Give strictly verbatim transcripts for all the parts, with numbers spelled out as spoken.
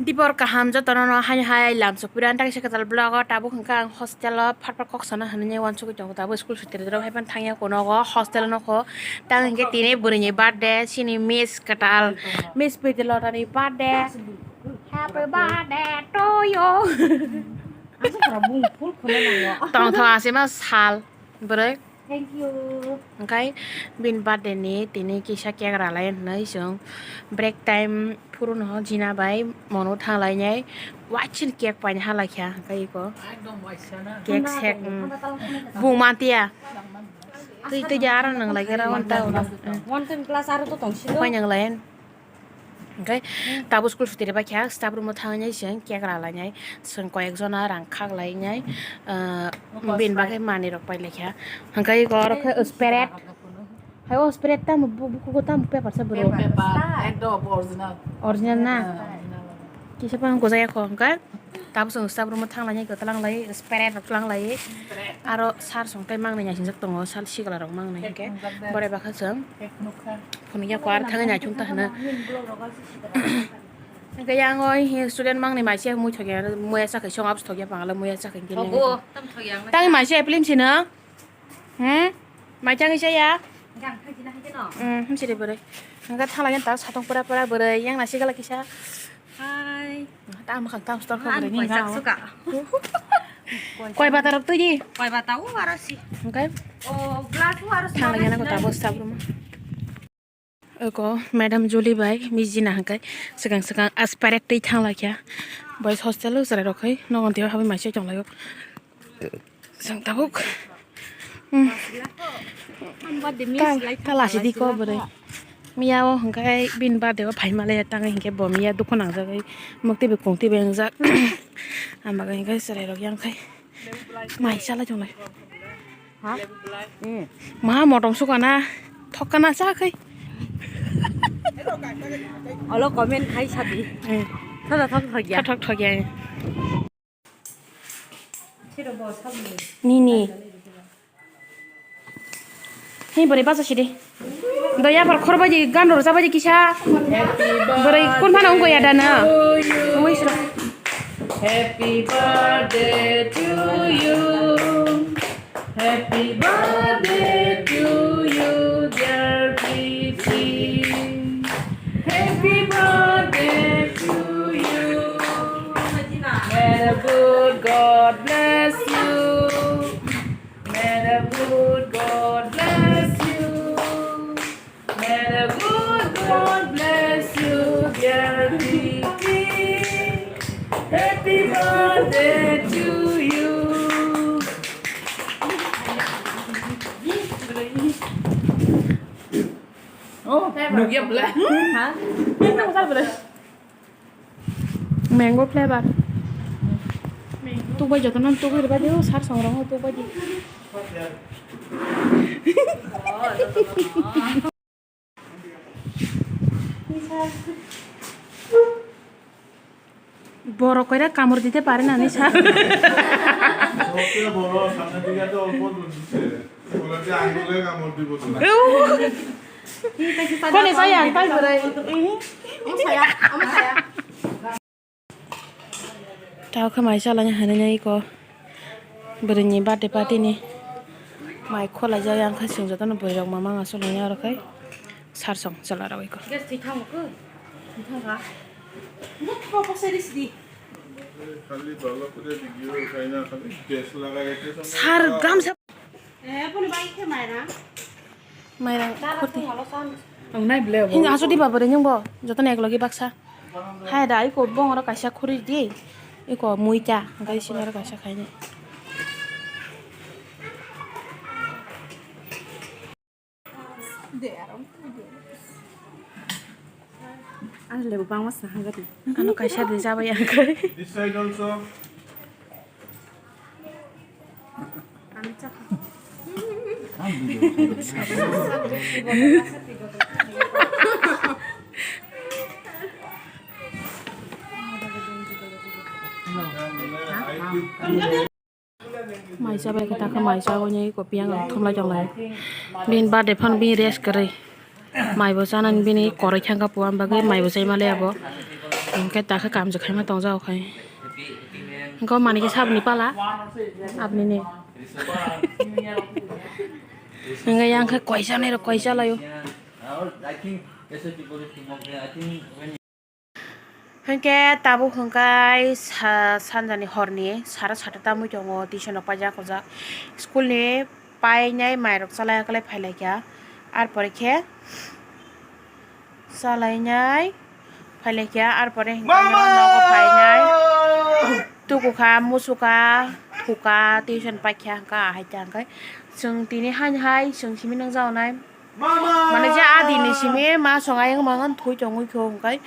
Dibor kaham jotono no hai hai lamsok pira tak se kwtal vlog o tabuk hwnkha ang hostel o phat phat kok sana hinwi uansugwi tongo tabuk school suti rok hai phano thangya kuno o hostel o nokho tang hinkhe tini bwrwi ni birthday chini miss kwtal miss Pritilo ni birthday happy birthday to you. Tongthok asima sal bwrwi. Thank you. Hwnkhe bini birthday ni tini kisa cake ralai hinwi chwng break time phuru no Jina bai mono thanglainai waising cake paina halaikha hwnkhe iko cake sek bung mantiya twi twi de aro nang lai gra wanta ulo. One time class aro to tongsi do. Pai nang lai. Hwnkhe tabuk school suti rwbaikha staff room o thangwi chwng cake ralainai chwng koyek jona rang khaklainai bini bagwi manwi rok pailaikha hwnkhe oro khe spirit hai o spirit tamo bukugo tamo paper sa bwrwi. Paper, ekdom original. Original na? Kisa phano gojak ya kho hwnkhe. Tabuk chwng staff room o thanglainai kwtwlang lai spirit rok twlang lai aro sir song tei mangnai naisingchak tongo sal sikla rok mangnai hwnkhe borai bakha chwng phunukya kho aro thangwi naithok ta hwno hwnkhe yang o student mangnai maisa mui thokya muya chakhai song abs thokya bangla muya chakhai hwnkhe tangwi maisa apple sino. Hmm? Mai changwi chaya? Gang thang sina hai keno. Hmm, hamsiri bwrwi. Hwnkhe thala yan ta satong pura pura bwrwi yang nasi gala kisa. Hai. Ta mwkhang tam stor kha bwrwi ni. Koi bata rok twi di. Koi bata u aro si. Hwnkhe? O glass u aro si. Thala yan ko tabo sab room. Oko Madam Juli bai mijina hwnkhe swkang swkang aspirate twi thanglaikha boys hostel o chwrai rok khai nogon twi habai maisai tonglaio chwng tabuk. Hmm. Ta lasi di ko bwrwi miya o hwnkhe bini birthday o phaima le tang hinkhe bo miya dukhu nangjagwi mukti bi kungti bi wngjak. Ang bagwi hinkhe chwrai rok yang khai mai chalai tonglai. Ha? Eh. Ma motom sukana, thokana cha khai. Olo comment khai sadi. Eh. Thada thok thok ya. Thok thok ya. Nini. Hei bwrwi bacha sidi. Doya bal khorbaidi gan rw jabaidi kisa. Bwrwi kun phano wngkha ya dana. Wngwi siro. Happy birthday to you. Happy birthday to you, dear Priti. Happy birthday to you. May the good God bless you. May the good God bless you. May the good God bless you, dear Priti. Happy birthday to you. Oh, nugya bla. Ha? Mango flavor. Tukbai jotono tukbai rwbaidi o sar songrong o tukbaidi. Borok koira kamor dite pare nani sa. সবচেয়ে বড় সামনের দিকে তো অল্প দূর দিছে। বলে যে আঙ্গুলে কামড় দিব তোমার। Kone saya ang tai bwrwi. Tao khe mai chalai hinwi nai ko. Bwrwi ni birthday party ni mai khwlai jak yang khe chwng jotono bwrwi rok ma mang aswk nai aro khai sar song chwla rok iko. Gas thwi thango khe. Thwi thang kha. Nuk pho pho seri sidi. Sar gamsa. Mairang khorti. Ang nai ble bo. Hing aso di babo re nyung bo. Joto na eklogi baksa. Hai da iko bong oro kaisa khuri di. Iko muita. Hingkai sini oro kaisa khaini. Ano lebu bangma sna hangari. Ano kaisa de jaba yang kai. This side also. Mai chabai khe takhe mai chago ni kopi yang thumlai tonglai. Bini birthday phano bini rest kwrwi. Mai bo chanani bini koroi thangkha puan bagwi mai bo chai male abo. Hwnkhe takhe kamjwk khaima tongjago khai. Hwnkhe o manwi khe saboni pala. Aboni ni. Hwnkhe yang khe koisa nai rok koisa laio. Hwnkhe tabuk hwnkhe sa-, sanjani horni sara sata tamwi tongo, tuition rok paijak ojak. School ni painai mairok chalai kwlai phailaikha. Ar pore khe chalainai phailaikha, ar pore hwnkhe nogo phainai. Tukukha, musukha, thukha, tuition paikha, hwnkhe ahai ta hwnkhe chwng tini haini hai chwng simi nungjago nai. Mane je adi ni simi ma song ayang mangan thui tongwi kho hwnkhe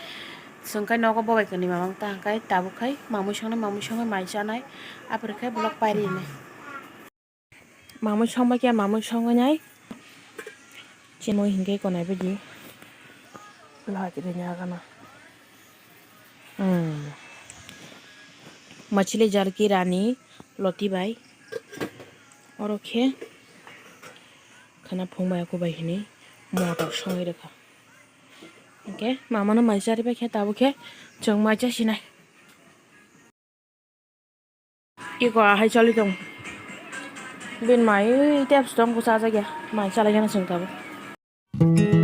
chwng khai nogo bobai kani mamang ta hwnkhe tabuk khai mamui songnai, mamui songnai mai chanai, apore khai block pairi nai. Mamui songbai khe mamui songwi nai chimui hwnkhe konai bidi lagi ri nai agana. Hmm. Machili jarki rani loti bai. Oro khe khana phung bai aku bai hini motor songwi rwkha. Hwnkhe mamano mai chari bai khe tabuk khe chwng mai chasinai. Iko ahai choli tong. Bin mai tep stong ko chajakya. Mai chalai jana chwng tabuk.